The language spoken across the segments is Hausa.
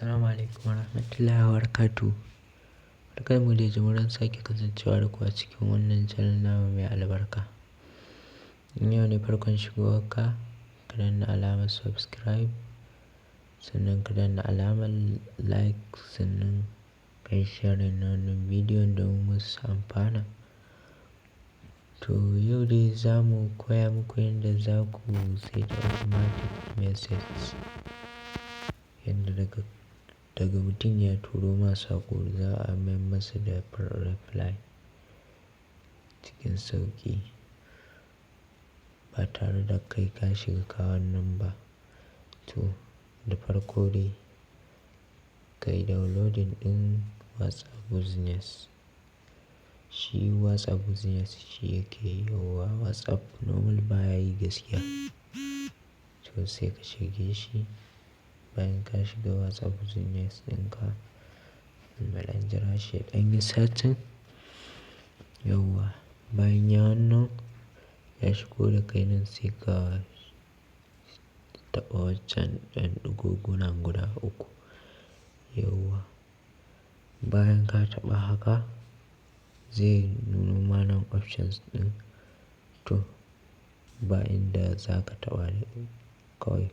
Assalamu alaikum warahmatullahi wabarakatuh. Barkanmu da jimurin sake kasancewa da ku a cikin wannan channel namu mai albarka. In yau ne farkon shigowarka, ka danna alamar subscribe, sannan ka danna alamar like, sannan ka yi sharing na wannan bidiyon domin wasu su amfana. To yau dai za mu koya muku yadda za ku saita automatic message. Yadda daga mutum ya turo ma saƙo, za a mayar masa da reply cikin sauƙi ba tare da kai ka shiga ka wannan ba. To, da farko dai ka yi downloading ɗin WhatsApp Business. Shi WhatsApp Business shi yake yiwuwa, WhatsApp normal baya yi gaskiya. To sai ka shige shi. Bayan ka shiga WhatsApp Business ɗinka, muɗan jira shi ya ɗan yi searching. Yauwa, bayan ya wannan ya shigo da kai nan, sai ka taɓa wancan ɗan ɗigogunan guda uku. Yauwa, bayan ka taɓa haka, zai nuno ma nan options ɗin. To, ba inda za ka taɓa kawai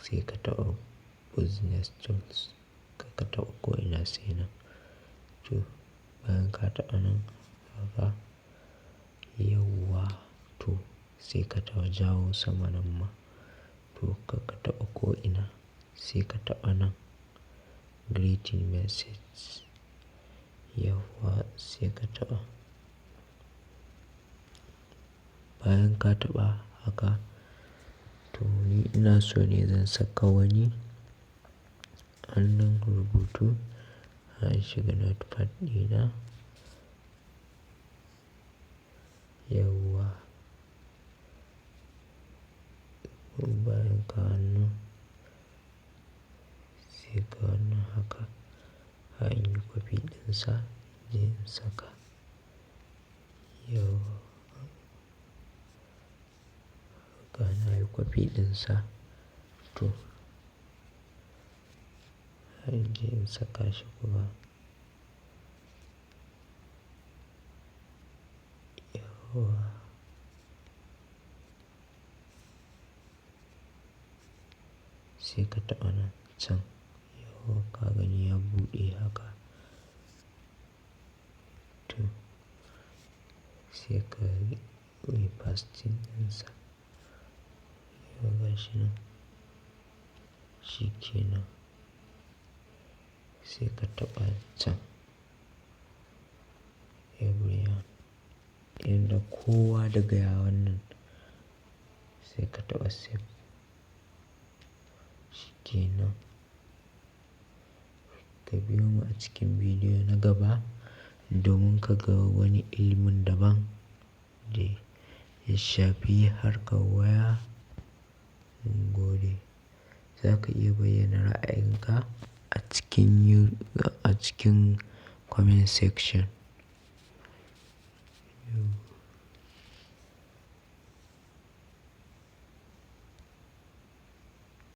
sai ka taɓa Business Tools. Kar ka taɓa ko ina sai nan. To, bayan ka taɓa nan haka, yauwa, to sai ka taɓa jawo sama nan ma. To, kar ka taɓa ko ina sai ka taɓa nan greeting message. Yauwa, sai ka taɓa. Bayan ka taɓa haka, to ni ina so ne zan saka wani wannan rubutu a shiga notepad ɗina. Yauwa, bayan ka wannan sai ka wannan haka, a in yi copy ɗinsa in je in saka. Yauwa, haka na yi copy ɗinsa, to in je in saka shi kuma. Yauwa. Sai ka taɓa nan can. Yauwa, ka gani ya buɗe haka. To sai ka yi pasting ɗinsa. Yauwa, gashi nan. Shi ke nan. Sai ka taɓa can. Everyone. Yanda kowa daga ya wannan sai ka taɓa save. Shi ke nan. Ka biyo mu a cikin bidiyo na gaba domin ka ga wani ilimin daban da ya shafi harkar waya. Mun gode. Za ka iya bayyana ra'ayinka a cikin comment section.